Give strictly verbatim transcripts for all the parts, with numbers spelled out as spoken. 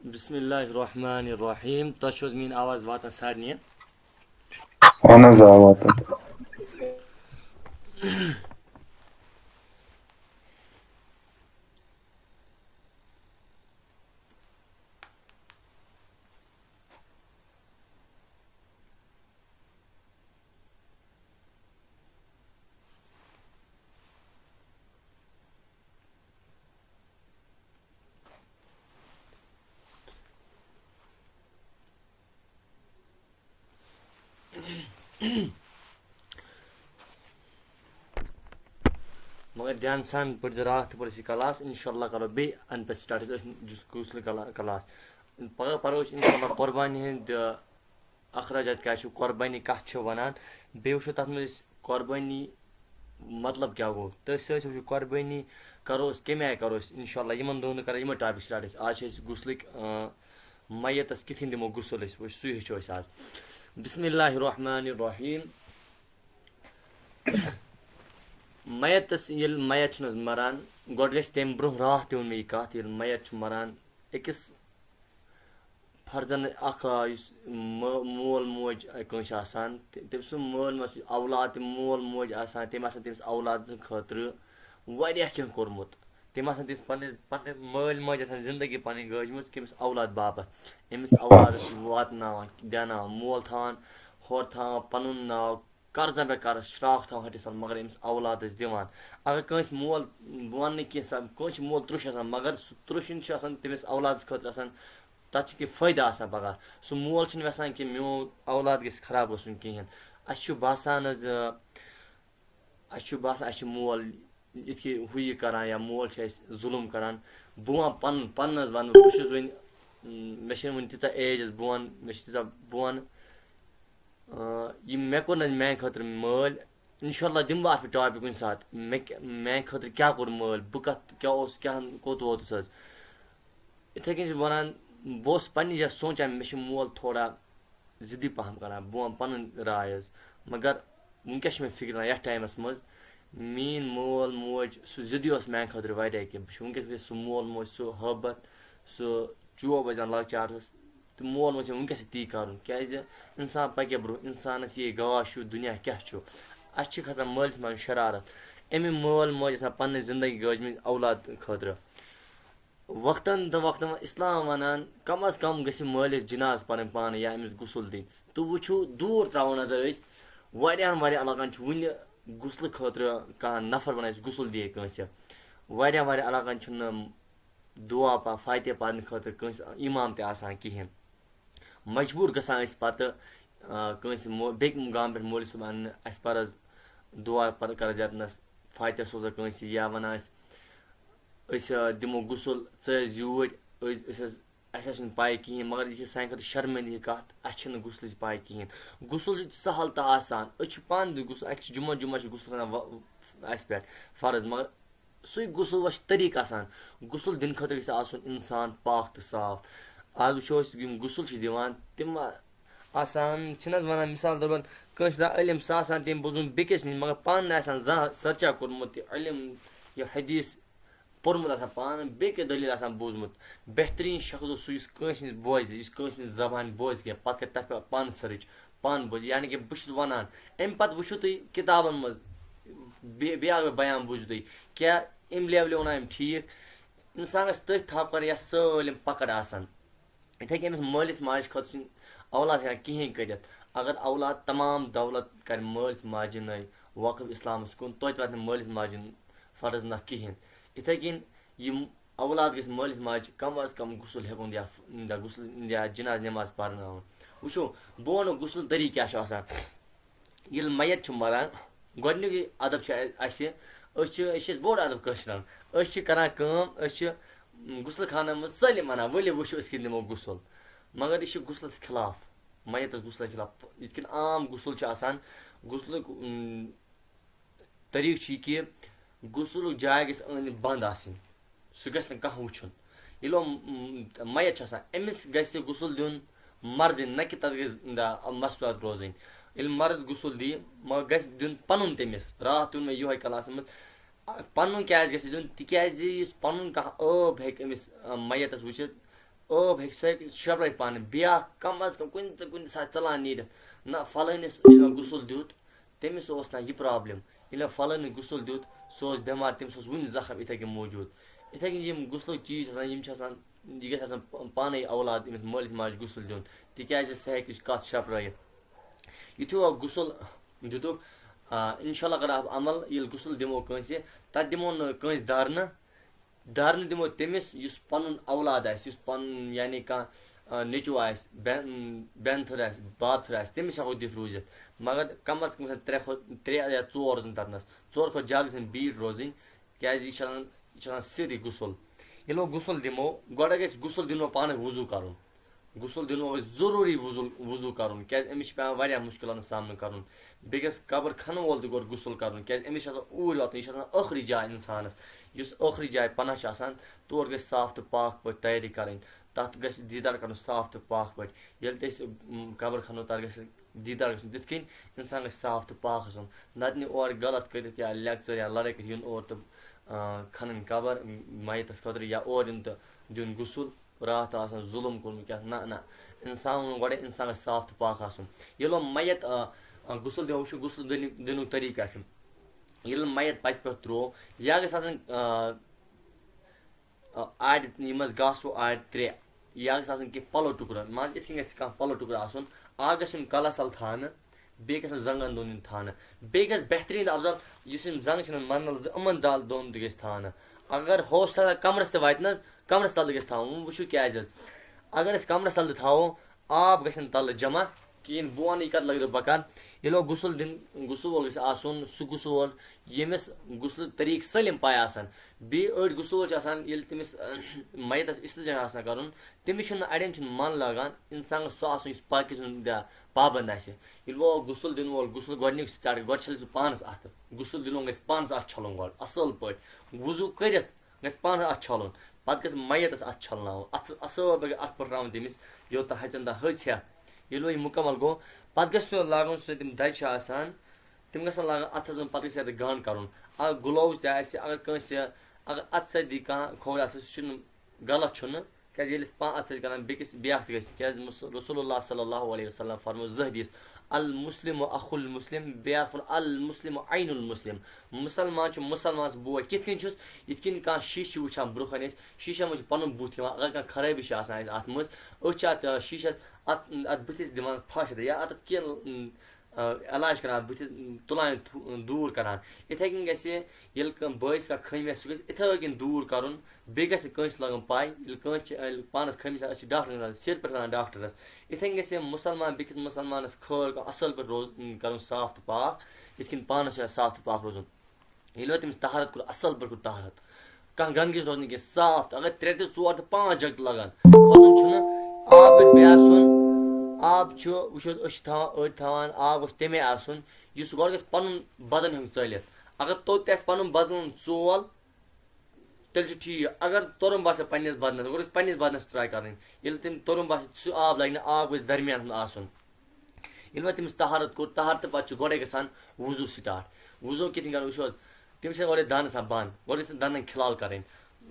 بسم اللہ الرحمن الرحیم۔ تۄہہِ چھُ حظ میٛٲنۍ آواز واتان سارنٕے؟ اہن حظ، آ، واتان۔ مگر دھیان سان پٔرۍزِ راتھ تہٕ پٔرۍزِ کلاس۔ انشاءاللہ کرو بیٚیہِ انہٕ پٮ۪ٹھ سٹارٹ أسۍ جُس-، گُسلہِ کلا-، کلاس۔ پگاہ پرو أسۍ انشاءاللہ قربانی ہٕنٛدۍ، آ، اخراجات کیٛاہ چھُ، قربانی کتھ چھِ ونان، بیٚیہِ وٕچھو تتھ منٛز أسۍ قربٲنی مطلب کیٛاہ گوٚو؟ تٔتھۍ سۭتۍ سۭتۍ وٕچھو قربٲنی کرو أسۍ کَمہِ آیہِ کرو أسۍ۔ انشاءاللہ یِمن دۄہن کرو یِمے ٹاپک سٹارٹ أسۍ۔ آز چھِ أسۍ غسلٕکۍ، اۭں، میتس کِتھ کٔنۍ دِمو غسل أسۍ، وٕچھ سُے ہیٚچھو أسۍ آز۔ بسم اللہ الرحمن الرحیم۔ میتس ییٚلہِ میت چھُنہٕ حظ مران، گۄڈٕ گژھِ تَمہِ برونٛہہ راتھ تہِ ووٚن مےٚ یہِ کَتھ، ییٚلہِ میت چھُ مران، أکِس فرضاً اکھ، آ، یُس مٲ-، مول موج کٲنٛسہِ آسان، تہِ-، تٔمۍ سُنٛد مٲلۍ ماجہِ چھُ اولاد تہِ مول موج آسان، تٔمۍ آسان تٔمِس اولاد سٕنٛدِ خٲطرٕ واریاہ کینٛہہ کوٚرمُت۔ تٔمۍ آسان تٔمِس پننِس، پننہِ مٲلۍ ماجہِ آسان زندگی پنٕنۍ گٲجمٕژ کٔمِس اولاد باپتھ۔ أمِس اولادس چھُ واتناوان، دیٛاناوان، مول تھاوان، ہورٕ تھاوان پنُن ناو، قرضن پٮ۪ٹھ قرض، شراکھ تھاوان ہٹِس تل، مگر أمِس اولادس دِوان۔ اگر کٲنٛسہِ مول، بہٕ ونہٕ نہٕ کینٛہہ، سا-، کٲنٛسہِ چھُ مول ترُش آسان، مگر سُہ ترُشُن چھُ آسان تٔمِس اولادس خٲطرٕ آسان، تتھ چھُ کینٛہہ فٲیدٕ آسان پگاہ۔ سُہ مول چھُنہٕ یژھان کہِ میون اولاد گژھِ خراب گژھُن کِہیٖنۍ۔ اسہِ چھُ باسان حظ، آ، اسہِ چھُ باسان اسہِ چھُ مول یِتھ کٔنۍ ہُہ یہِ کران یا مول چھُ اسہِ ظُلُم کران۔ بہٕ وَنہٕ پَنُن، پَنُن حظ وَنہٕ بہٕ، بہٕ چھُس وۄنۍ، اۭں، مےٚ چھَنہٕ وٕنہِ تیٖژاہ ایج حظ، بہٕ وَنہٕ، مےٚ چھِ تیٖژاہ، بہٕ وَنہٕ، اۭں، یہِ مےٚ کوٚر نہٕ حظ میٛانہِ خٲطرٕ مٲلۍ، اِنشاء اللہ دِمہٕ بہٕ اَتھ پٮ۪ٹھ ٹاپِک کُنہِ ساتہٕ، مےٚ کیٛاہ، میٛانہِ خٲطرٕ کیٛاہ کوٚر مٲلۍ، بہٕ کَتھ، کیٛاہ اوس، کیٛاہ کوٚت ووتُس حظ۔ یِتھَے کٔنۍ چھُس بہٕ وَنان، بہٕ اوسُس پنٛنہِ جایہِ سونٛچان، مےٚ چھُ مول تھوڑا ضِدی پَہَم کَران، بہٕ وَنہٕ پَنٕنۍ راے حظ، مگر وٕنکٮ۪س چھِ مےٚ فِکرِ تَران یَتھ ٹایمَس منٛز، میٛٲنۍ مول موج سُہ ضِدی اوس میٛانہِ خٲطرٕ واریاہ کینٛہہ۔ بہٕ چھُس وٕنکٮ۪س گژھِ سُہ مول موج، سُہ ہٲبَتھ، سُہ چوب ٲسۍ زَن لۄکچارَس، تہٕ مول موج چھِ وٕنکٮ۪س تہِ تی کَرُن، کیٛازِ اِنسان پَکہِ برونٛہہ، اِنسانَس یی گاش ہیوٗ دُنیا کیٛاہ چھُ۔ اَسہِ چھِ کھَسان مٲلِس ماجہِ شرارت، اَمہِ مول موج آسان پَنٕنۍ زِندگی گٲجمٕژ اولاد خٲطرٕ۔ وقتاً تہٕ وقتاً اسلام ونان، کم از کم گژھِ مٲلِس جناز پرٕنۍ پانہٕ یا أمِس غسل دِنۍ۔ تہٕ وٕچھِو، دوٗر ترٛاوو نظر أسۍ، واریاہن واریاہن علاقن چھُ وُنہِ غسلہٕ خٲطرٕ کانٛہہ نفر ونان، أسۍ غسل دِیے کٲنٛسہِ۔ واریاہ واریاہ علاقن چھُنہٕ دعا پا-، فاتحہ پرنہٕ خٲطرٕ کٲنٛسہِ امام تہِ آسان کِہیٖنۍ۔ مجبوٗر گژھان أسۍ پتہٕ، آ، کٲنٛسہِ مو-، بیٚکہِ گامہٕ پٮ۪ٹھ مولوی صٲب اننہٕ، اَسہِ پَرٕ حظ دُعا پَرٕ کَرٕ حظ یَتنَس، فاتحہ سوزو کٲنٛسہِ یا وَنان أسۍ، أسۍ، آ، دِمو غسل، ژٕ حظ یوٗرۍ، أسۍ، أسۍ حظ، اَسہِ حظ چھِنہٕ پَے کِہیٖنۍ، مگر یہِ چھِ سانہِ خٲطرٕ شرمندگی کَتھ، اَسہِ چھِنہٕ غسلٕچ پَے کِہیٖنۍ۔ غسل چھُ سہل تہٕ آسان، أسۍ چھِ پانہٕ تہِ غسل، اَسہِ چھِ جمعہ جمعہ چھِ غسل کھسان وَ-، اَسہِ پٮ۪ٹھ فرض، مگر سُے غسل وۄنۍ چھُ طریٖقہٕ آسان۔ غسل دِنہٕ خٲطرٕ گژھِ آسُن اِنسان پاک تہٕ صاف۔ آز وٕچھو أسۍ، یِم غسل چھِ دِوان، تِم آسان، چھِنہٕ حظ وَنان، مِثال طور پر، کٲنٛسہِ آسان علم، سُہ آسان تٔمۍ بوٗزمُت بیٚکِس نِش، مگر پانہٕ نہٕ آسان زانٛہہ سٔرچا کوٚرمُت یہِ علم، یہِ حدیث پوٚرمُت آسان پانہٕ، بیٚکہِ دٔلیٖل آسان بوٗزمُت۔ بہتریٖن شخص اوس سُہ، یُس کٲنٛسہِ نِش بوزِ، یُس کٲنٛسہِ نِش زبانہِ بوزِ کینٛہہ، پَتہٕ کَرِ تَتھ پٮ۪ٹھ پانہٕ سٔرٕچ، پانہٕ بوزِ۔ یعنی کہِ بہٕ چھُس وَنان، اَمہِ پَتہٕ وٕچھِو تُہۍ کِتابَن منٛز، بیٚیہِ، بیٚیہِ اَکھ بیان بوٗزِو تُہۍ، کیٛاہ اَمہِ لیولہِ ووٚنا أمۍ ٹھیٖک؟ اِنسان گژھِ تٔتھۍ تھپھ کَرٕنۍ، یَتھ سٲلِم پَکڑ آسَن۔ یِتھَے کٔنۍ أمِس مٲلِس ماجہِ خٲطرٕ چھِنہٕ اولاد ہٮ۪کان کِہیٖنۍ کٔرِتھ۔ اگر اولاد تمام دولت کَرِ مٲلِس ماجہِ نَے وقف اِسلامَس کُن، توتہِ واتہِ نہٕ مٲلِس ماجہِ فرض نہ کِہیٖنۍ۔ یِتھَے کٔنۍ یِم اولاد گژھِ مٲلِس ماجہِ کم از کم غسل ہٮ۪کُن یا، یا غسل یا جناز نماز پرناوُن۔ وٕچھو، بہٕ وَنو غسلُک طریٖقہٕ کیٛاہ چھُ آسان۔ ییٚلہِ میت چھُ مران، گۄڈٕنیُکُے ادب چھُ اَسہِ، أسۍ چھِ، أسۍ چھِ اَسہِ بوٚڑ ادب کٲشرٮ۪ن۔ أسۍ چھِ کران کٲم، أسۍ چھِ غسل خانن منٛز سٲلِم وَنان، "ؤلِو وٕچھِو أسۍ کِتھ کٔنۍ دِمو غسل۔" مگر یہِ چھُ غسلس خلاف، میتس غسلس خلاف۔ یِتھ کٔنۍ عام غسل چھُ آسان، غسلُک، اۭں، طریٖقہٕ چھُ یہِ کہِ غسلُک جاے گژھِ أنٛدۍ بنٛد آسٕنۍ، سُہ گژھِ نہٕ کانٛہہ وٕچھُن۔ ییٚلہِ وۄنۍ، م-، م-، میت چھُ آسان، أمِس گژھِ غسل دیُن مردٕنۍ، نہ کہِ تَتھ گژھِ دا-، مستورات روزٕنۍ۔ ییٚلہِ مرد غسل دِیہِ، مگر گژھِ دیُن پَنُن تٔمِس۔ راتھ تہِ ووٚن مےٚ یِہوٚے کلاسَس منٛز، آ، پَنُن کیٛازِ گژھِ دیُن؟ تِکیٛازِ یُس پَنُن کانٛہہ عٲب ہیٚکہِ أمِس، آ، میتَس وٕچھِتھ، ٲب ہیٚکہِ سُہ ہیٚکہِ شۄپرٲوِتھ پانہٕ، بیٛاکھ کم از کم کُنہِ تہٕ کُنہِ ساتہٕ ژلان نیٖرِتھ۔ نہ، فلٲنِس ییٚلہِ مےٚ غسل دیُت، تٔمِس اوس نہ یہِ پرابلم۔ ییٚلہِ مےٚ فلٲنِس غسل دیُت، سُہ اوس بٮ۪مار، تٔمِس اوس وُنہِ زخم یِتھَے کٔنۍ موٗجوٗد۔ یِتھَے کٔنۍ یِم غسلٕکۍ چیٖز چھِ آسان، یِم چھِ آسان، یہِ گژھِ آسان پ-، پانَے اولاد أمِس مٲلِس ماجہِ غسل دیُن، تِکیٛازِ سُہ ہیٚکہِ یہِ کَتھ شۄپرٲیِتھ۔ یُتھُے وۄنۍ غسل دِتُکھ، آ، اِنشاء اللہ کَرٕ بہٕ عمل، ییٚلہِ غسل دِمو کٲنٛسہِ، تَتھ دِمو نہٕ کٲنٛسہِ دارنہٕ، دارنہٕ دِمو تٔمِس، یُس پَنُن اولاد آسہِ، یُس پَنُن، یعنی کانٛہہ، آ، نیٚچوٗ آسہِ، بٮ۪ن-، بٮ۪نتھٕر آسہِ، بابتھٕر آسہِ، تٔمِس ہٮ۪کو دِتھ روٗزِتھ۔ مگر کم از کم گژھن ترٛےٚ کھۄ-، ترٛےٚ یا ژور روزٕنۍ تَتنَس۔ ژور کھۄتہٕ زیادٕ گژھن بیٖٹھ روزٕنۍ، کیٛازِ یہِ چھِ آسان، یہِ چھِ آسان سیٚدٕے غسل۔ ییٚلہِ وۄنۍ غسل دِمو، گۄڈٕ گژھِ غسل دِنہٕ وۄنۍ پانَے وضوٗ کَرُن۔ غسل دِنہٕ وۄنۍ گژھِ ضروٗری وضوٗ، وضوٗ کَرُن، کیٛازِ أمِس چھِ پٮ۪وان واریاہ مُشکِلاتَن سامنہٕ کَرُن۔ بیٚیہِ گژھِ قبر کھَنہٕ وول تہِ گۄڈٕ غسل کَرُن، کیٛازِ أمِس چھِ آسان اوٗرۍ واتُن، یہِ چھِ آسان ٲخری جاے اِنسانَس۔ یُس ٲخری جاے پناہ چھِ آسان، تور گژھِ صاف تہٕ پاک پٲٹھۍ تیٲری کَرٕنۍ۔ تَتھ گژھِ دیٖدار کَرُن صاف تہٕ پاک پٲٹھۍ۔ ییٚلہِ تہِ أسۍ، م، قبر کھَنو، تَتھ گژھِ دیٖدار گژھُن تِتھ کٔنۍ، اِنسان گژھِ صاف تہٕ پاک آسُن۔ نَتہٕ نہٕ اورٕ غلط کٔرِتھ یا لیکچر یا لڑٲے کٔرِتھ یُن اور تہٕ، آ، کھَنٕنۍ قبر میتَس خٲطرٕ، یا اور یُن تہٕ دیُن غسل۔ راتھ آسان ظُلُم کوٚرمُت کیٛاہ، نہ، نہ۔ اِنسان ووٚن گۄڈَے، اِنسان گژھِ صاف تہٕ پاک آسُن۔ ییٚلہِ وۄنۍ میت، آ، آ، غسل دِوان وٕچھو، غسل دِنُک، دِنُک طریٖقہ چھُ۔ ییٚلہِ میت پَتہِ پٮ۪ٹھ ترٛوو، یا گژھِ آسٕنۍ، آ، آ، آرِ، یِم ٲسۍ گاسہٕ ہُہ آرِ ترٛےٚ، یا گژھِ آسٕنۍ کینٛہہ پَلو ٹُکرٕ، مان ژٕ، یِتھ کٔنۍ گژھِ کانٛہہ پَلو ٹُکرٕ آسُن، اَکھ گژھِ یُن کَلَس تَل تھاونہٕ، بیٚیہِ گژھِ زنٛگَن دۄن یُن تھاونہٕ، بیٚیہِ گژھِ بہتریٖن تہٕ اَفضل یُس یِم زنٛگہٕ چھِنہٕ مَنَل زٕ، یِمَن تَل دۄن تہِ گژھِ تھاونہٕ۔ اگر ہو سَکتا کَمرَس تہِ واتہِ نہ حظ، کَمرَس تَل تہِ گژھِ تھاوُن۔ وۄنۍ وٕچھِو کیٛازِ حظ، اگر أسۍ کَمرَس تَل تہِ تھاوو، آب گژھِ نہٕ تَلہٕ جمع کِہیٖنۍ۔ بہٕ وَنہٕ یہِ کَتھ لَگہِ بَکار، ییٚلہِ وۄنۍ غسل دِن، غسل وول گژھِ آسُن، سُہ غسل وول ییٚمِس غسلُک طریٖقہٕ سٲلِم پَے آسَن۔ بیٚیہِ أڑۍ غسل وول چھِ آسان، ییٚلہِ تٔمِس، میتَس استنجا چھِ آسان کَرُن، تٔمِس چھُنہٕ، اَڑٮ۪ن چھُنہٕ مَن لاگان اِنسانَس سُہ آسُن یُس پاکیٖزٕ ہُنٛد پابنٛد آسہِ۔ ییٚلہِ وۄنۍ غسل دِنہٕ وول غسل گۄڈٕنیُک start، گۄڈٕ چھَلہِ سُہ پانَس اَتھٕ، غسل دِنہٕ وول گژھِ پانَس اَتھٕ چھَلُن گۄڈٕ اَصٕل پٲٹھۍ، وضوٗ کٔرِتھ گژھِ پانَس اَتھٕ چھَلُن، پَتہٕ گژھِ میتَس اَتھٕ چھَلناوُن، اَتھٕ اَصٕل پٲٹھۍ اَتھٕ پٮ۪ٹھ ترٛاوُن تٔمِس، یوٚتام ہَژٮ۪ن تام ۂژ ہٮ۪تھ۔ ییٚلہِ وۄنۍ یہِ مُکمل گوٚو، پَتہٕ گژھِ سُہ لاگُن، سُہ تِم دَجہِ چھِ آسان، تِم گژھن لاگٕنۍ اَتھَس منٛز، پَتہٕ گژھِ اَتھ گَنٛڈ کَرُن۔ اَکھ gloves تہِ آسہِ، اگر کٲنٛسہِ، اگر اَتھٕ سۭتۍ دی کانٛہہ کھووُر آسہِ، سُہ چھُنہٕ غلط، چھُنہٕ، کیٛازِ ییٚلہِ أسۍ پانہٕ اَتھٕ سۭتۍ کَران، بیٚکِس بیٛاکھ تہِ گژھِ، کیٛازِ مُس-، رسول اللہ صلی اللہ علیہ وسلم فرموو زٕ حدیث، المسلم اخو المسلم، بیٛاکھ ووٚن المسلم عین المسلم، مُسلمان چھُ مُسلمانَس بوے۔ کِتھ کٔنۍ چھُس؟ یِتھ کٔنۍ کانٛہہ شیٖشہٕ چھُ وٕچھان برٛونٛہہ کَنہِ أسۍ، شیٖشَس منٛز چھُ پَنُن بُتھ یِوان، اگر کانٛہہ خرٲبی چھِ آسان اَسہِ اَتھ منٛز، أسۍ چھِ اَتھ، آ، شیٖشَس اَتھ، اَتھ بٕتھِس دِوان پھَش یا اَتھ کینٛہہ، اۭں، آ، علاج کَران، بٕتھِس، اۭں، تُلان، تھو-، دوٗر کَران۔ یِتھَے کٔنۍ گژھِ ییٚلہِ کانٛہہ بٲیِس کانٛہہ خٲمی آسہِ، سُہ گژھِ یِتھَے کٔنۍ دوٗر کَرُن، بیٚیہِ گژھِ نہٕ کٲنٛسہِ لَگُن پَے۔ ییٚلہِ کٲنٛسہِ چھِ، ییٚلہِ پانَس خٲمی چھِ آسان، أسۍ چھِ ڈاکٹرَس نِش، سِر پٮ۪ٹھ وَنان ڈاکٹرَس۔ یِتھَے کٔنۍ گژھِ مُسلمان بیٚکِس مُسلمانَس خٲر کَرُن، اَصٕل پٲٹھۍ روز-، کَرُن صاف تہٕ پاک، یِتھ کٔنۍ پانَس چھُ آسان صاف تہٕ پاک روزُن۔ ییٚلہِ وۄنۍ تٔمِس طہارت کوٚر، اَصٕل پٲٹھۍ کوٚر طہارت، کانٛہہ گنٛدگی چھِ روزان کینٛہہ، صاف تہٕ اگر ترٛےٚ تہِ ژور تہٕ پانٛژھ جگہٕ تہِ لَگان، کھۄژُن چھُنہٕ۔ آب گژھِ بیٚیہِ آسُن، آب چھُ، وٕچھو، أسۍ چھِ تھاوان، أڑۍ تھاوان، آب گژھِ تَمے آسُن، یُس گۄڈٕ گژھِ پَنُن بدن ہیوٚن ژٲلِتھ۔ اگر توٚت تہِ آسہِ پَنُن بدن ژول، تیٚلہِ چھُ ٹھیٖک۔ اگر تُرُن باسہِ پنٛنِس بدنَس، گۄڈٕ گژھِ پنٛنِس بدنَس try کَرٕنۍ۔ ییٚلہِ تٔمۍ تُرُن باسہِ، سُہ آب لَگہِ نہٕ، آب گژھِ درمیانَس منٛز آسُن۔ ییٚلہِ وۄنۍ تٔمِس طہارت کوٚر، طہارتہٕ پَتہٕ چھُ گۄڈَے گژھان وضوٗ start۔ وضوٗ کِتھ کٔنۍ کَرو، وٕچھو حظ، تٔمِس چھِ گۄڈَے دَنٛد آسان بنٛد، گۄڈٕ گژھِ دَنٛدَن کھِلال کَرٕنۍ۔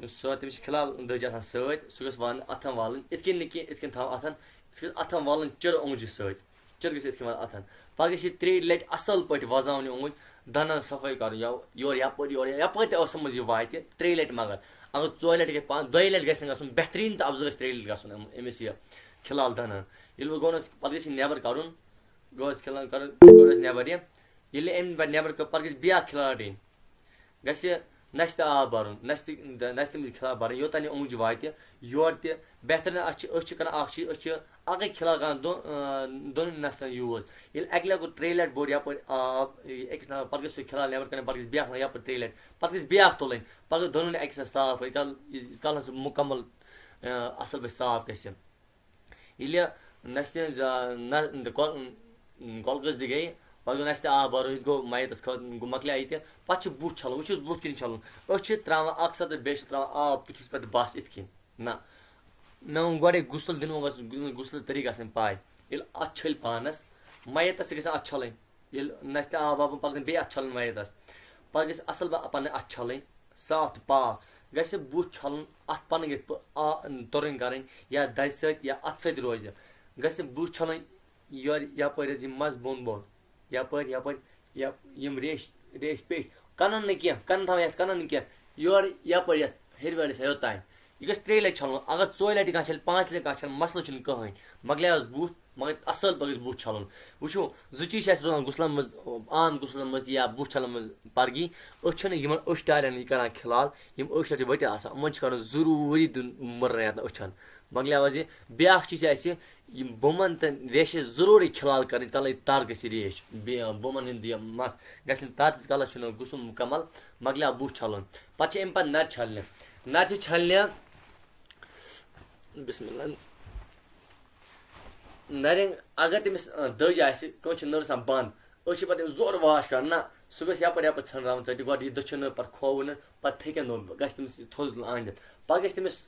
سُہ، تٔمِس چھِ کھِلال دٔج آسان سۭتۍ، سُہ گژھِ وَنہٕ اَتھَن والٕنۍ، یِتھ کٔنۍ نہٕ کینٛہہ، یِتھ کٔنۍ تھاوُن اَتھَن، سُہ گژھِ اَتھَن والُن چِرٕ اونٛگجہِ سۭتۍ۔ چِرٕ گژھِ یِتھ کٔنۍ وَنان اَتھَن۔ پَتہٕ گژھِ یہِ ترٛیٚیہِ لَٹہِ اَصٕل پٲٹھۍ وَزاوٕنۍ اوٚنٛگُج، دَنٛدَن صفٲیی کَرُن، یا یورٕ یَپٲرۍ، یورٕ یَپٲرۍ تہِ ٲسَن منٛز یہِ واتہِ، ترٛیٚیہِ لَٹہِ مگر۔ اگر ژورِ لَٹہِ گژھِ پانہٕ، دۄیہِ لَٹہِ گژھِ نہٕ گژھُن، بہتریٖن تہٕ اَفضل گژھِ ترٛیٚیہِ لَٹہِ گژھُن أمۍ-، أمِس یہِ کھِلال دَنٛدَن۔ ییٚلہِ وۄنۍ گوٚو نہٕ، پَتہٕ گژھِ یہِ نٮ۪بَر کَڑُن، گوٚو اَسہِ کھِلال کَڑُن، کوٚڑ اَسہِ نٮ۪بَر یہِ۔ ییٚلہِ أمۍ پَتہٕ نٮ۪بَر کٔر، پَتہٕ گژھِ بیٛاکھ کھِلال رَٹٕنۍ۔ گژھِ نَستہِ آب بَرُن، نَستہِ، نَستہِ منٛز خِلال بَرٕنۍ، یوٚتام یہِ اوٚنٛگجہِ واتہِ یورٕ تہِ۔ بہتر نہ، اَسہِ چھِ، أسۍ چھِ کَران اَکھ چیٖز، أسۍ چھِ اَکٕے خِلال کَران دۄن، اۭں، دۄنٕے نَستَن use۔ ییٚلہِ اَکہِ لَٹہِ گوٚو ترٛیٚیہِ لَٹہِ بوٚر یَپٲرۍ آب، یہِ أکِس نَفرَس، پَتہٕ گژھِ سُہ خِلال نٮ۪بَر کَڑٕنۍ، پَتہٕ گژھِ بیٛاکھ نَفر یَپٲرۍ ترٛیٚیہِ لَٹہِ، پَتہٕ گژھِ بیٛاکھ تُلٕنۍ، پَتہٕ گژھِ دۄنوٕنی اَکہِ ساتہٕ صاف، ییٖتِس کال، ییٖتِس کالَس نہٕ سُہ مُکمل، اۭں، اَصٕل پٲٹھۍ صاف گژھِ۔ ییٚلہِ نَستہِ ہٕنٛز، آ، نہ-، کۄ-، کۄلہٕ کٔژ تہِ گٔیہِ، پَتہٕ گوٚو نَستہِ آب بَرُن، یہِ تہِ گوٚو مَیَتَس خٲطرٕ، گوٚو مۄکلیٛاو یہِ تہِ۔ پَتہٕ چھُ بُتھ چھَلُن، وٕچھِو بُتھ کِتھ چھَلُن۔ أسۍ چھِ ترٛاوان اَکھ سَتہٕ بیٚیہِ چھِ ترٛاوان آب تیُتھُے سُہ پَتہٕ بَس یِتھ کٔنۍ۔ نہ، مےٚ ووٚن گۄڈَے غسل دِنہٕ وۄنۍ گژھِ غسلُک طریٖقہٕ آسٕنۍ پَے۔ ییٚلہِ اَتھٕ چھٔلۍ پانَس، مَیَتَس تہِ گژھِ اَتھٕ چھَلٕنۍ۔ ییٚلہِ نَستہِ آب واب، پَتہٕ گژھِ بیٚیہِ اَتھٕ چھَلٕنۍ مَیَتَس۔ پَتہٕ گژھِ اَصٕل پٲٹھۍ پَنٕنۍ اَتھٕ چھَلٕنۍ، صاف تہٕ پاک۔ گژھِ بُتھ چھَلُن، اَتھ پَنٕنۍ گژھِ پٲ-، آ-، تُرٕنۍ کَرٕنۍ، یا دَجہِ سۭتۍ یا اَتھٕ سۭتۍ روزِ، گژھِ بُتھ چھَلٕنۍ یورٕ یَپٲرۍ حظ یہِ مَس بۄن بۄن، یَپٲرۍ یَپٲرۍ، یا یِم ریش ریش پیٚٹھۍ، کَنَن نہٕ کینٛہہ، کَنَن تھاوٕنۍ آسہِ کَنَن نہٕ کینٛہہ، یورٕ یَپٲرۍ یَتھ ہیٚرِ وٲرِس یوٚتام۔ یہِ گژھِ ترٛیٚیہِ لَٹہِ چھَلُن۔ اگر ژورِ لَٹہِ کانٛہہ چھَلہِ، پانٛژِ لَٹہِ کانٛہہ چھَلہِ، مَسلہٕ چھُنہٕ کٕہٕنۍ۔ مۄکلیوس بُتھ، مگر اَصٕل پٲٹھۍ گژھِ بُتھ چھَلُن۔ وٕچھِو، زٕ چیٖز چھِ اَسہِ روزان غُسلَن منٛز، عام غُسلَن منٛز یا بُتھ چھَلَن منٛز پَرگی۔ أچھ چھِنہٕ یِمَن، أچھ ٹالٮ۪ن یہِ کَران خلال، یِم أچھ چھِ وٕٹِتھ آسان، یِمَن چھِ کَرُن ضروٗری دیُن مٕرنہٕ یَتھ أچھَن۔ مۄکلیو حظ یہِ۔ بیٛاکھ چیٖز چھِ اَسہِ، یِم بُمَن تہٕ ریشہِ ضروٗری خلال کَرٕنۍ، یِتھ کَلَے تَر گژھِ ریش، بیٚیہِ بُمَن ہُنٛد یہِ مَس گژھِ نہٕ تَر، تِتھ کَلَس چھُنہٕ غُسُل مُکمل، مۄکلیو بُتھ چھَلُن۔ پَتہٕ چھِ اَمہِ پَتہٕ نَرِ چھَلنہِ۔ نَرِ چھِ چھَلنہِ، بسم اللہ۔ نَرٮ۪ن، اگر تٔمِس، آ، دٔج آسہِ، کٲنٛسہِ چھِ نٔر آسان بنٛد، أسۍ چھِ پَتہٕ تٔمِس زورٕ واش کَران۔ نہ، سُہ گژھِ یَپٲرۍ یَپٲرۍ ژھٕنراوُن ژٔٹِتھ، گۄڈٕ یہِ دٔچھُن نٔر، پَتہٕ کھووُر نٔر، پَتہٕ پھیٚکٮ۪ن دۄن، گژھِ تٔمِس یہِ تھوٚد تُلُن أنٛدِتھ۔ پَتہٕ گژھِ تٔمِس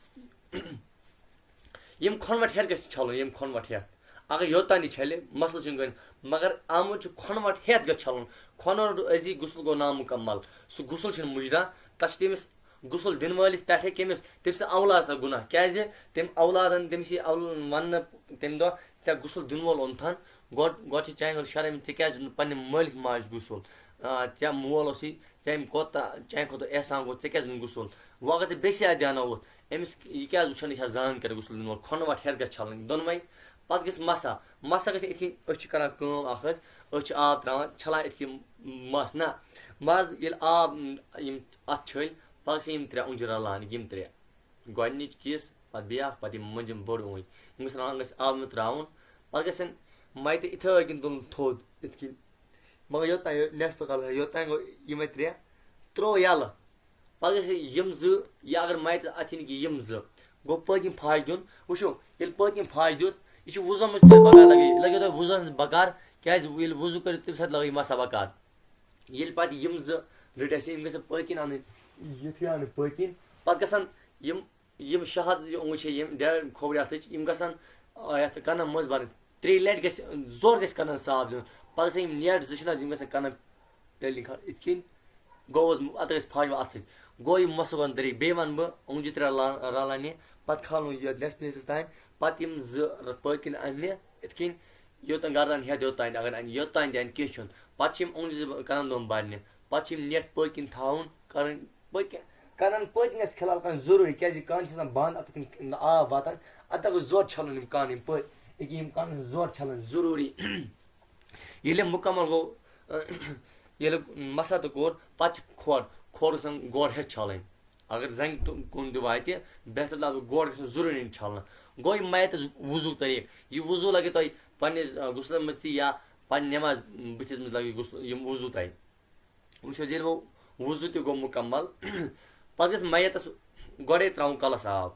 یِم کھۄنوَٹ ہٮ۪تھ گژھِ چھَلُن، یِم کھۄنوَٹ ہٮ۪تھ۔ اگر یوٚتام تہِ چھَلہِ، مسلہٕ چھُنہٕ کُنہِ، مگر آمُت چھُ کھۄنوَٹ ہٮ۪تھ گژھِ چھَلُن۔ کھۄنوَٹ أزی غسل گوٚو نامُکمل۔ سُہ غسل چھُنہٕ مُجرا، تَتھ چھِ تٔمِس غسل دِنہٕ وٲلِس پٮ۪ٹھَے کٔمِس، تٔمۍ سٕنٛز اولاد سا گُناہ۔ کیٛازِ؟ تٔمۍ اولادَن، تٔمِس یی اول-، وَننہٕ تَمہِ دۄہ، "ژےٚ غسل دِنہٕ وول اوٚنتھَن، گۄڈٕ، گۄڈٕ چھِ چانہِ خٲطرٕ شرم، ژےٚ کیٛازِ دیُت نہٕ پنٛنہِ مٲلِس ماجہِ غسل؟ آ، ژےٚ مول اوسُے، ژےٚ أمۍ کوٗتاہ، چانہِ کھۄتہٕ احسان گوٚو، ژےٚ کیٛازِ دیُت نہٕ غسل؟" وۄنۍ اگر ژےٚ بیٚیہِ سۭتۍ دیٛاناوُتھ، أمِس یہِ کیٛازِ وٕچھان، یہِ چھا زان کَرِ غسل دِنہٕ وول؟ کھۄنہٕ وَٹ ہٮ۪تھ گژھِ چھَلٕنۍ دۄنوَے۔ پَتہٕ گژھِ مسا، مسا گژھِ یِتھ کٔنۍ، أسۍ چھِ کَران کٲم اَکھ حظ، أسۍ چھِ آب ترٛاوان، چھَلان یِتھ کٔنۍ مَس، نہ، مَس ییٚلہِ آب، یِم اَتھ چھٔلۍ، پَتہٕ چھِ یِم ترٛےٚ اونٛجہِ رَلان، یِم ترٛےٚ، گۄڈٕنِچ کِس، پَتہٕ بیٛاکھ، پَتہٕ یِم مٔنٛزِم بٔڑ اونٛج، یِم گژھِ رَلان، گژھِ آبہٕ منٛز ترٛاوُن، پَتہٕ گژھن مَیتہٕ یِتھَے کٔنۍ تُلُن تھوٚد، یِتھ کٔنۍ، مگر یوٚتام یہِ نٮ۪صفہٕ کَلہٕ، یوٚتام گوٚو یِمَے ترٛےٚ، ترٛوو یَلہٕ۔ پَتہٕ گژھِ یِم زٕ، یا اگر مَیتَس اَتھِ نہٕ کینٛہہ، یِم زٕ، گوٚو پٔتۍ کِنۍ پھاش دیُن۔ وٕچھِو، ییٚلہِ پٔتۍ کِنۍ پھاش دیُت، یہِ چھُ وضوٗ منٛز تہِ بکار لَگٲوِتھ، یہِ لَگیو تۄہہِ وضوٗ منٛز بکار، کیٛازِ ییٚلہِ وضوٗ کٔرِو، تَمہِ ساتہٕ لَگٲوِو یہِ مَسا بکار۔ ییٚلہِ پَتہٕ یِم زٕ رٔٹۍ اَسہِ، یِم گژھن پٔتۍ کِنۍ اَنٕنۍ، یِتھُے اَنٕنۍ پٔتۍ کِنۍ، پَتہٕ گژھن یِم، یِم شےٚ ہَتھ یہِ اونٛگٕج چھِ، یِم ڈیڑ کھووُر اَتھٕچ، یِم گژھن، آ، یَتھ کَنَن منٛز بَرٕنۍ۔ ترٛیٚیہِ لَٹہِ گژھِ، زورٕ گژھِ کَنَن صاف دیُن۔ پَتہٕ گژھن یِم نیٹ زٕ چھِنہٕ حظ، یِم گژھن کَنَن تٔلۍ نِکھار یِتھ کٔنۍ۔ گوٚو حظ، اَتھ گژھِ پھاش وۄنۍ اَتھٕ سۭتۍ۔ گوٚو یہِ مَسُک وَنہٕ طریٖقہٕ۔ بیٚیہِ وَنہٕ بہٕ، اونٛگجہِ ترٛےٚ لا-، رَلان یہِ، پَتہٕ کھالُن یہِ نٮ۪صفہٕ حِصَس تام، پَتہٕ یِم زٕ پٔتۍ کِنۍ اَننہِ یِتھ کٔنۍ، یوٚتام گَردَن ہٮ۪تھ یوٚتام اگر اَنہِ، یوٚتام تہِ اَنہِ کینٛہہ چھُنہٕ۔ پَتہٕ چھِ یِم اونٛگجہِ زٕ کَنَن دۄن بَرنہِ، پَتہٕ چھِ یِم نٮ۪ٹ پٔتۍ کِنۍ تھاوُن، کَرٕنۍ پٔتۍ کِنۍ، کَنَن پٔتۍ کِنۍ گژھِ خلال کَرٕنۍ ضروٗری، کیٛازِ یہِ کَن چھِ آسان بنٛد، اَتھ پٔتۍ کِنۍ آب واتان، اَتھ گوٚژھ زورٕ چھَلُن یِم کَن، یِم پٔتۍ، أکیٛاہ یِم کَن زورٕ چھَلٕنۍ ضروٗری۔ ییٚلہِ مُکمل گوٚو، ییٚلہِ مَسا تہٕ کوٚر، پَتہٕ چھِ کھۄر، کھۄر گژھن گۄڈٕ ہٮ۪تھ چھَلٕنۍ۔ اگر زَنٛگہِ تہٕ کُن تہِ واتہِ، بہتر لَگہِ گۄڈٕ گژھن ضروٗری یِنۍ چھَلنہٕ۔ گوٚو یہِ مَیتَس وضوٗ طریٖقہٕ۔ یہِ وضوٗ لَگہِ تۄہہِ پنٛنِس، آ، غسلَس منٛز تہِ یا پنٛنہِ نٮ۪ماز بٕتھِس منٛز لَگہِ غسل، یِم وضوٗ تۄہہِ۔ وٕچھ حظ، ییٚلہِ وۄنۍ وضوٗ تہِ گوٚو مُکمل، پَتہٕ گژھِ مَیتَس گۄڈَے ترٛاوُن کَلَس آب۔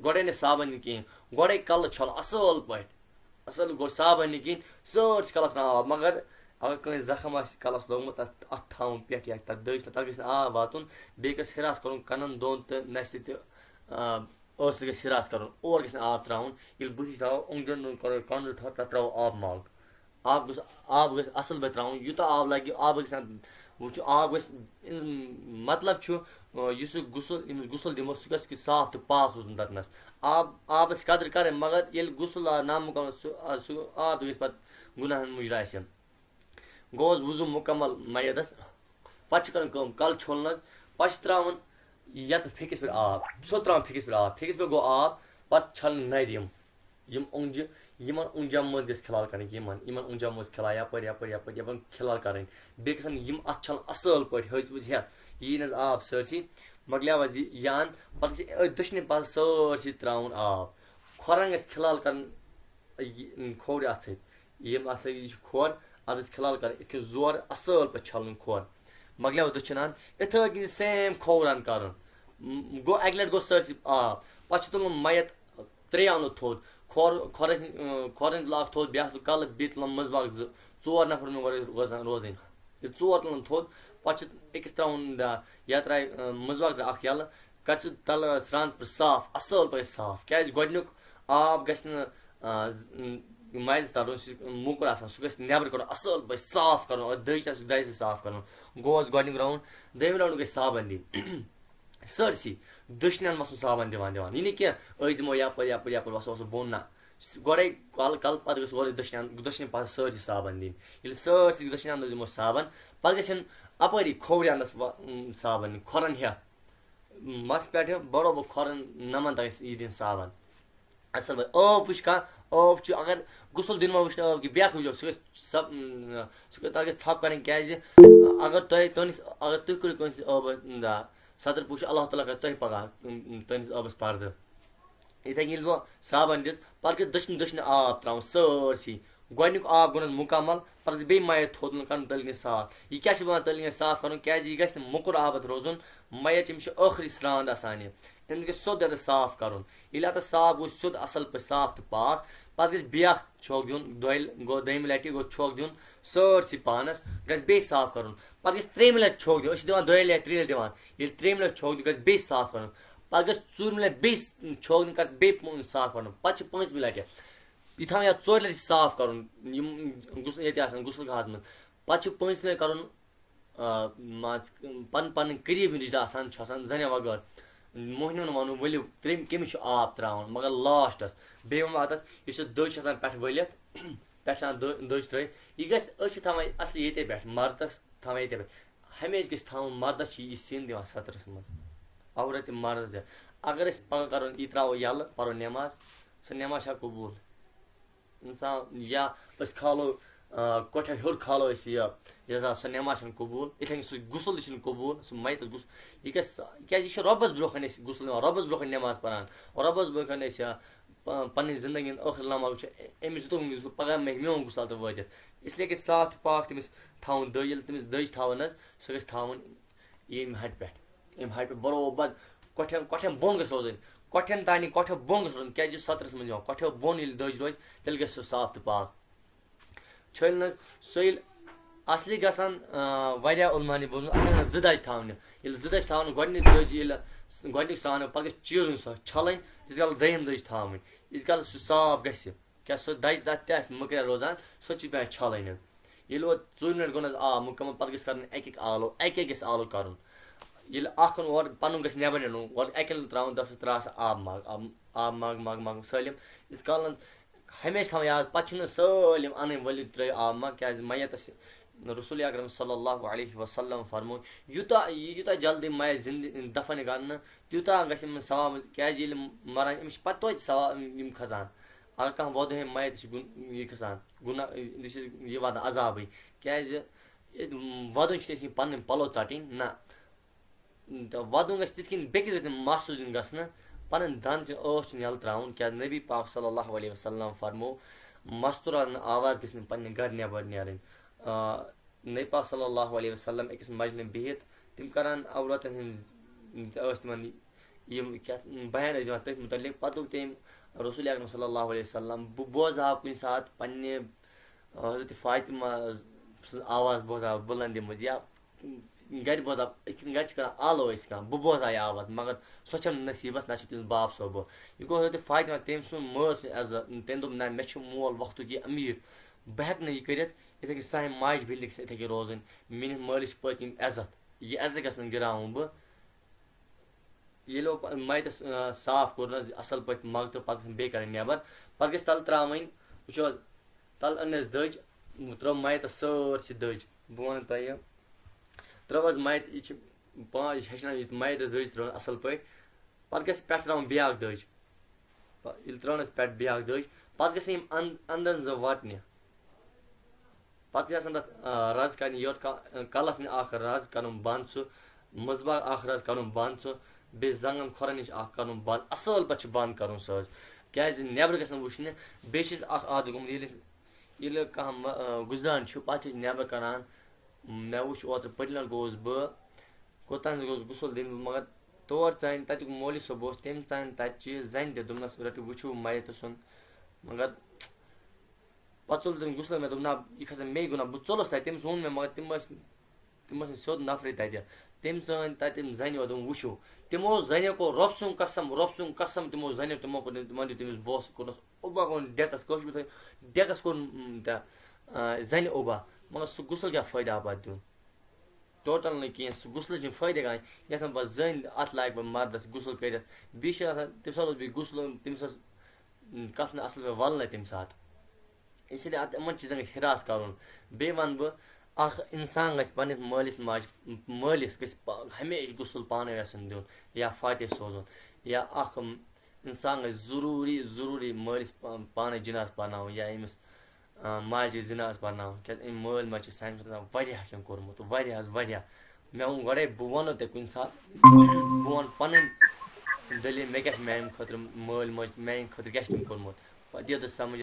گۄڈَے نہٕ صابن نہٕ کِہیٖنۍ، گۄڈَے کَلہٕ چھَلُن اَصٕل پٲٹھۍ، اَصٕل گۄڈٕ صابن نہٕ کِہیٖنۍ، سٲرسٕے کَلَس ترٛاوُن آب۔ مگر اگر کٲنٛسہِ زخم آسہِ کَلَس لوٚگمُت، تَتھ، اَتھ تھاوُن پٮ۪ٹھ یا تَتھ دٔج چھِ، تَتھ گژھِ نہٕ آب واتُن، بیٚیہِ گژھِ ہِراس کَرُن کَنَن دۄن تہٕ نَستہِ تہِ، آ، ٲسَس گژھِ ہِراس کَرُن، اور گژھِ نہٕ آب ترٛاوُن۔ ییٚلہِ بٕتھِس ترٛاوو، اوٚنٛگجَن دۄن کَرو کَنٛڈٕ تھَپھ، تَتھ ترٛاوو آبہٕ مَگ۔ آب گوٚژھ، آب گژھِ اَصٕل پٲٹھۍ ترٛاوُن، یوٗتاہ آب لَگہِ، آب گژھِ نہٕ، وٕچھُو، آب گژھِ، مطلب چھُ، آ، یُس یہِ غسل، ییٚمِس غسل دِمو، سُہ گژھِ کہِ صاف تہٕ پاک روزُن تَتنَس۔ آب، آبَس قدٕر کَرٕنۍ، مگر ییٚلہِ غسل آو نامُکمل، سُہ، آ، سُہ آب تہِ گژھِ پَتہٕ گُناہَن مُجرا اَسہِ۔ گوٚو حظ وضوٗ مُکمل مَیَتَس۔ پَتہٕ چھِ کَرٕنۍ کٲم، کَلہٕ چھوٚلنَس، پَتہٕ چھِ ترٛاوُن یَتَس پھیٚکِس پٮ۪ٹھ آب، سیوٚد ترٛاوُن پھیٚکِس پٮ۪ٹھ آب، پھیٚکِس پٮ۪ٹھ گوٚو آب، پَتہٕ چھَلٕنۍ نَرِ یِم، یِم اوٚنٛگجہِ، یِمَن اوٚنٛجَن منٛز گژھِ کھِلال کَرٕنۍ، یِمَن، یِمَن اوٚنٛجَن منٛز کھِلال یَپٲرۍ، یَپٲرۍ، یَپٲرۍ، یَپٲرۍ کھِلال کَرٕنۍ۔ بیٚیہِ گژھن یِم اَتھٕ چھَلٕنۍ اَصٕل پٲٹھۍ، ۂژ ؤژ ہٮ۪تھ، یی نہٕ حظ آب سٲرسٕے، مۄکلیو حظ یہِ، یہِ اَن، پَتہٕ گژھِ أتھۍ دٔچھنہِ پَتہٕ سٲرسٕے ترٛاوُن آب۔ کھۄرَن گژھِ کھِلال کَرُن، یہِ، کھوورِ اَتھٕ سۭتۍ۔ یِم ہسا یہِ چھُ کھۄر، اَتھ گژھِ کھِلال کَرٕنۍ، یِتھ کٔنۍ زورٕ اَصٕل پٲٹھۍ چھَلُن کھۄر۔ مۄکلیو دٔچھُن اَن، یِتھَے کٔنۍ سیم کھووُر اَن کَرُن۔ م-، گوٚو اَکہِ لَٹہِ گوٚو سٲرسٕے آب۔ پَتہٕ چھُ تُلُن مَیَت ترٛیٚیہِ اَنٛدٕ تھوٚد۔ کھۄر، کھۄرَس، اۭں، کھۄرَن تُل اَکھ تھوٚد، بیٛاکھ تُل کَلہٕ، بیٚیہِ تُلُن منٛزٕ باگ زٕ۔ ژور نفر یِم گۄڈٕ روزان، روزٕنۍ۔ ییٚلہِ ژور تُلَن تھوٚد، پَتہٕ چھُ أکِس ترٛاوُن دا-، یا ترٛایہِ، اۭں، منٛزٕ باگ ترٛایہِ اَکھ یَلہٕ، کَرِ سُہ تَلہٕ سرٛان پٲٹھۍ صاف، اَصٕل پٲٹھۍ صاف۔ کیٛازِ گۄڈٕنیُک آب گژھِ نہٕ، آ، ز-، م-، مَیَس تَلُن، سُہ چھُ موٚکُر آسان، سُہ گژھِ نٮ۪برٕ کَڑُن، اَصٕل پٲٹھۍ صاف کَرُن، اَتھ دٔج چھِ آسان، سُہ دَجہِ سۭتۍ صاف کَرُن۔ گوٚو حظ گۄڈٕنیُک راوُنٛڈ۔ دوٚیِمہِ راوُنٛڈ گژھِ صابن دِنۍ۔ سٲرسٕے۔ دٔچھنٮ۪ن وَسُن صابن دِوان دِوان، یہِ نہٕ کینٛہہ أسۍ دِمو یَپٲرۍ یَپٲرۍ یَپٲرۍ وَسو وَسو بوٚن، نہ، گۄڈَے کَل کَل پَتہٕ گٔژھ اورٕ دٔچھنٮ۪ن دٔچھنہِ پَتہٕ سٲرسٕے صابن دِنۍ۔ ییٚلہِ سٲرسٕے دٔچھنٮ۪ن دِمو صابن، پَتہٕ گژھن اَپٲری کھوورِ اَندَس وَ- صابن کھۄرَن ہٮ۪تھ، مَس پٮ۪ٹھٕ بَڑو بہٕ کھۄرَن نَمَن تام یہِ دِنۍ صابن۔ اَصٕل پٲٹھۍ آب وٕچھ کانٛہہ، آب چھُ اگر غسل دِنہٕ ما وٕچھنہٕ آب کہِ بیٛاکھ وٕچھو، سُہ گژھِ سب سُہ گژھِ تَتھ گژھِ ژھَپھ کَرٕنۍ، کیٛازِ اگر تۄہہِ تُہٕنٛدِس اگر تُہۍ کٔرِو کٲنٛسہِ آبَس دَ ستر پوٗشہِ، اللہ تعالیٰ کَرِ تۄہہِ پَگاہ تُہٕنٛدِس آبَس پَردٕ۔ یِتھَے کٔنۍ ییٚلہِ وۄنۍ صابَن دِژ، پَتہٕ گژھِ دٔچھنہِ دٔچھنہِ آب ترٛاوُن سٲرسٕے، گۄڈٕنیُک آب گوٚو نہ مُکمل، پَتہٕ گژھِ بیٚیہِ مَیَت تھوٚد کَرُن تٔلۍ کِنۍ صاف۔ یہِ کیٛاہ چھِ وَنان تٔلۍ کِنۍ صاف کَرُن؟ کیٛازِ یہِ گژھِ نہٕ موٚکُر آبَتھ روزُن۔ مَیَت ییٚمِس چھُ ٲخری سرٛان آسان یہِ، أمِس گژھِ سیوٚد اَتٮ۪تھ صاف کَرُن۔ ییٚلہِ اَتٮ۪تھ صاف گوٚو، سیوٚد اَصٕل پٲٹھۍ صاف تہٕ پاک، پَتہٕ گژھِ بیٛاکھ چھۄکھ دیُن، دۄیہِ گوٚو دوٚیِمہِ لَٹہِ گوٚو چھۄکھ دیُن سٲرسٕے پانَس، گژھِ بیٚیہِ صاف کَرُن۔ پَتہٕ گژھِ ترٛیٚیِمہِ لَٹہِ چھۄکھ دیُن، أسۍ چھِ دِوان دۄیہِ لَٹہِ، ترٛیٚیہِ لَٹہِ دِوان۔ ییٚلہِ ترٛیٚیِمہِ لَٹہِ چھۄکھ دیُن، گژھِ بیٚیہِ صاف کَرُن۔ پَتہٕ گژھِ ژوٗرمہِ لَٹہِ بیٚیہِ چھۄکھ دیُن، کَتھ بیٚیہِ پٲنٛژھ صاف کَرُن۔ پَتہٕ چھِ پٲنٛژمہِ لَٹہِ یہِ تھاوُن یا ژورِ لَٹہِ صاف کَرُن، یِم غسل ییٚتہِ آسَن غسل گاہَس منٛز۔ پَتہٕ چھِ پٲنٛژمہِ لَٹہِ کَرُن، آ، مان ژٕ، پَنٕنۍ پَنٕنۍ قریٖبی رِشتہٕ آسان چھُ آسان زَنہِ وَغٲر۔ موہنِوَن وَنُن، ؤلِو، ترٛیٚیِم کٔمِس چھُ آب ترٛاوُن؟ مگر لاسٹَس بیٚیہِ وَنو اَتَتھ، یُس یہِ دٔج چھِ آسان پٮ۪ٹھٕ ؤلِتھ، پٮ۪ٹھٕ چھِ آسان دٔ- دٔج ترٛٲوِتھ، یہِ گژھِ، أسۍ چھِ تھاوان اَصلی ییٚتے پٮ۪ٹھ، مَردَس تھاوان ییٚتے پٮ۪ٹھ۔ ہمیشہِ گژھِ تھاوُن، مَردَس چھِ یہِ سیٖن دِوان سترَس منٛز، عورت تہِ مَردَس تہِ۔ اگر أسۍ پَگاہ کَرو، یہِ ترٛاوو یَلہٕ، پَرو نٮ۪ماز، سۄ نٮ۪ماز چھا قبوٗل؟ اِنسان، یا أسۍ کھالو، آ، کۄٹھٮ۪و ہیوٚر کھالو أسۍ یہِ، یہِ زَن سۄ نٮ۪ماز چھَنہٕ قبوٗل، یِتھَے کٔنۍ سُہ غسل تہِ چھُنہٕ قبوٗل، سُہ مَیتَس غسل، یہِ گژھِ، کیٛازِ یہِ چھُ رۄبَس برونٛہہ کَنہِ أسۍ غسل نِوان، رۄبَس برونٛہہ کَنہِ نٮ۪ماز پَران، رۄبَس برونٛہہ کَنہِ أسۍ، آ، پ- پَنٕنۍ زِندگی ہُنٛد ٲخٕر لمحہ وٕچھو، أمِس دیُتُکھ نہٕ غسل، پَگاہ مےٚ میون غسل تہٕ وٲتِتھ، اِسلیے گژھِ صاف تہٕ پاک تٔمِس تھاوُن دٔج، ییٚلہِ تٔمِس دٔج تھاوان حظ، سۄ گژھِ تھاوٕنۍ ییٚمہِ ہَٹہِ پٮ۪ٹھ، ییٚمہِ ہَٹہِ پٮ۪ٹھ برابر کۄٹھٮ۪ن، کۄٹھٮ۪ن بۄن گژھِ روزٕنۍ، کۄٹھٮ۪ن تانۍ، کۄٹھٮ۪و بۄن گژھِ روزُن، کیٛازِ یُس سترَس منٛز یِوان، کۄٹھٮ۪و بۄن ییٚلہِ دٔج روزِ، تیٚلہِ گژھِ سُہ صاف تہٕ پاک۔ چھٔلۍ نہٕ حظ، سُہ ییٚلہِ اَصلی گژھان، آ، واریاہ علماہَن یہِ بوٗزمُت، اَتھ گژھان زٕ دَجہِ تھاونہِ۔ ییٚلہِ زٕ دَجہِ تھاونہِ، گۄڈٕنِچ دٔج ییٚلہِ گۄڈٕنِچ ترٛاونہٕ، پَتہٕ گژھِ چیٖرٕنۍ سۄ، چھَلٕنۍ، تیٖتِس کالَس دوٚیِم دٔج تھاوٕنۍ، ییٖتِس کالَس سُہ صاف گژھِ۔ کیٛاہ سۄ دَجہِ تَتھ تہِ آسہِ مٔکریٛار روزان، سۄ تہِ چھِ پٮ۪وان چھَلٕنۍ حظ۔ ییٚلہِ وۄنۍ ژوٗرِ مِنَٹ گوٚو نہ حظ آب مُکمل، پَتہٕ گژھِ کَرُن اَکہِ اَکہِ آلو، اَکہِ اَکہِ گژھِ آلو کَرُن۔ ییٚلہِ اَکھ اوٚن اورٕ پَنُن گژھِ نٮ۪بَر نیرُن، گۄڈٕ اَکہِ لَٹہِ ترٛاوُن، دَپَس ترٛاو سا آب مَگ، آب، آب مَگ، مَگ، مَگ، سٲلِم۔ ییٖتِس کالَن ہمیشہِ تھاوُن یاد، پَتہٕ چھُنہٕ سٲلِم اَنٕنۍ ؤلِتھ ترٛٲیِو آب مَگ، کیٛازِ مَیَتَس رسول اکرم صلی اللہ علیہ وسلم فرموو، یوٗتاہ، یوٗتاہ جلدی مَیَت زِندٕ دَفَن گژھِ نہٕ، تیوٗتاہ گژھِ یِمَن ثواب، کیٛازِ ییٚلہِ مَران، أمِس چھِ پَتہٕ توتہِ ثواب یِم کھسان۔ اگر کانٛہہ وۄدُن ہیٚیہِ مَیَت، تہِ چھِ گُن-، یہِ کھسان، گُناہ، یہِ چھِ یہِ واتان عذابٕے۔ کیٛازِ ییٚلہِ وۄدُن چھِ تِتھ کٔنۍ پَنٕنۍ پَلو ژَٹٕنۍ، نہ۔ تہٕ وَدُن گژھِ تِتھ کٔنۍ بیٚکِس گژھِ نہٕ محسوٗس یُن گژھنہٕ، پَنٕنۍ دَنٛد چھِ، ٲس چھِنہٕ یَلہٕ ترٛاوُن، کیٛازِ نبی پاک صلی اللہ علیہ وسلم فرموو، مَستوٗراتھ ہٕنٛز آواز گژھِ نہٕ پنٛنہِ گَرِ نٮ۪بَر نیرٕنۍ۔ آ، نبی پاک صلی اللہ علیہ وسلم أکِس مجلہِ بِہِتھ، تِم کَران عورتَن ہٕنٛز، ٲسۍ تِمَن یِم کیٛاہ بیان ٲسۍ دِوان تٔتھۍ مُتعلِق۔ پَتہٕ دوٚپ تٔمۍ رسول اکرم صلی اللہ علیہ وسلم، بہٕ بوزٕ ہا کُنہِ ساتہٕ پنٛنہِ حضرت فاطمہ سٕنٛز آواز بوزان بُلندِ منٛز، یا گَرِ بوزان، یِتھ کٔنۍ گَرِ چھِ کَران آلو أسۍ کانٛہہ، بہٕ بوزان یہِ آواز، مگر سۄ چھَم نہٕ نصیٖبَس، نہ چھِ تٔمِس باب صٲبہٕ۔ یہِ گوٚو حضرت فاطمہ، تٔمۍ سُنٛد مٲلۍ سُنٛد عزت، تٔمۍ دوٚپ، نہ، مےٚ چھُ مول وقتُک یہِ أمیٖر، بہٕ ہٮ۪کہٕ نہٕ یہِ کٔرِتھ، یِتھَے کٔنۍ سانہِ ماجہِ بیٚنہِ گژھِ یِتھَے کٔنۍ روزٕنۍ، میٛٲنِس مٲلِس چھِ پٔتۍ کِنۍ عزت، یہِ عزت گژھِ نہٕ گِراوُن بہٕ۔ ییٚلہِ وۄنۍ پَ-، مَیتَس، آ، صاف کوٚر نہ حظ اَصٕل پٲٹھۍ مَگ تہٕ پَتہٕ گژھن بیٚیہِ کَرٕنۍ نٮ۪بَر۔ پَتہٕ گژھِ تَلہٕ ترٛاوٕنۍ، وٕچھِو حظ، تَلہٕ أنۍ اَسہِ دٔج، ترٛٲو مَیتَس سٲرسٕے دٔج۔ بہٕ وَنہٕ تۄہہِ، ترٛٲو حظ مَیت، یہِ چھِ پانٛژھ ہیٚچھناو یہِ مَیتَس دٔج ترٛٲوٕن اَصٕل پٲٹھۍ۔ پَتہٕ گژھِ پٮ۪ٹھٕ ترٛاوُن بیٛاکھ دٔج۔ پَ-، ییٚلہِ ترٛٲونَس پٮ۪ٹھ بیٛاکھ دٔج، پَتہٕ گژھِ یِم اَن-، اَنٛدَن زٕ وَٹنہِ۔ پَتہٕ چھِ آسان تَتھ، آ، رَز کَرنہِ، یورٕ کا-، کَلَس نِش اَکھ رَز کَرُن بَنٛد سُہ، منٛزباگ اَکھ رَز کَرُن بَنٛد سُہ، بیٚیہِ زَنٛگَن کھۄرَن نِش اَکھ کَرُن بَنٛد، اَصٕل پٲٹھۍ چھُ بَنٛد کَرُن سُہ حظ، کیٛازِ نٮ۪برٕ گژھِ نہٕ وٕچھنہِ۔ بیٚیہِ چھِ أسۍ اَکھ عادت گوٚمُت، ییٚلہِ أسۍ، ییٚلہِ کانٛہہ مَ-، آ، گُزران چھُ، پَتہٕ چھِ أسۍ نٮ۪بر کَران۔ مےٚ وٕچھ اوترٕ پٔتلہِ لَٹہِ گوٚوُس بہٕ، کوٚتام گوٚوُس غسل دِنہِ، مگر تور ژانہِ تَتیُک مولوی صٲب اوس، تٔمۍ ژانہِ تَتہِ چہِ زَنہِ تہِ، دوٚپنَس، "رٔٹِو، وٕچھِو مَیتَس سُنٛد"، مگر پَتہٕ ژوٚل تٔمۍ غسلَس، مےٚ دوٚپ، "نہ، یہِ کھسا مے گُناہ، بہٕ ژوٚلُس تَتہِ"۔ تٔمِس ووٚن مےٚ، مگر تِم ٲسۍ، تِم ٲسۍ نہٕ سیوٚد نفرٕے تَتہِ۔ تٔمۍ ژٲنۍ تَتہِ تِم زَنہِ یورٕ، دوٚپُن، "وٕچھِو"۔ تِمو زَنیو کوٚر رۄب سُنٛد قسم، رۄب سُنٛد قسم، تِمو زَنیو، تِمو کوٚر، تِمَن دیُت تٔمِس بوسہٕ، کوٚرنَس اوٚبا، کوٚرُن ڈٮ۪کَس، کٲشِر پٲٹھۍ ڈٮ۪کَس کوٚرُن، م، تہٕ، آ، زَنہِ اوٚبا۔ مگر سُہ غسل کیٛاہ فٲیدٕ آو پَتہٕ دیُن؟ ٹوٹل نہٕ کینٛہہ، سُہ غسلٕچ چھِنہٕ فٲیدٕ کانٛہہ، یَتھ منٛز بہٕ زٔنۍ اَتھ لایق بہٕ مَردَس غسل کٔرِتھ، بیٚیہِ چھِ آسان تَمہِ ساتہٕ اوس بیٚیہِ غسل، تٔمِس ٲس کَتھ نہٕ اَصٕل پٲٹھۍ وَلنَے تَمہِ ساتہٕ۔ اسی لیے اَتھ یِمَن چیٖزَن گژھِ ہِراس کَرُن۔ بیٚیہِ وَنہٕ بہٕ، اَکھ اِنسان گژھِ پنٛنِس مٲلِس ماجہِ، مٲلِس گژھِ پا-، ہمیشہِ غسل پانَے یَژھُن دیُن یا فاتح سوزُن، یا اَکھ اِنسان گژھِ ضروٗری، ضروٗری مٲلِس پا-، پانَے جناز پَرناوُن یا أمِس، آ، ماجہِ جناز پَرناوُن، کیٛازِ أمۍ مٲلۍ ماجہِ چھِ سانہِ خٲطرٕ آسان واریاہ کینٛہہ کوٚرمُت، واریاہ حظ واریاہ۔ مےٚ ووٚن گۄڈَے، بہٕ وَنو تۄہہِ کُنہِ ساتہٕ، بہٕ وَنہٕ پَنٕنۍ دٔلیٖل، مےٚ کیٛاہ چھِ میٛانہِ خٲطرٕ مٲلۍ ماجہِ، میٛانہِ خٲطرٕ کیٛاہ چھِ تِم کوٚرمُت، پَتہٕ ییٖتِس سَمٕجھ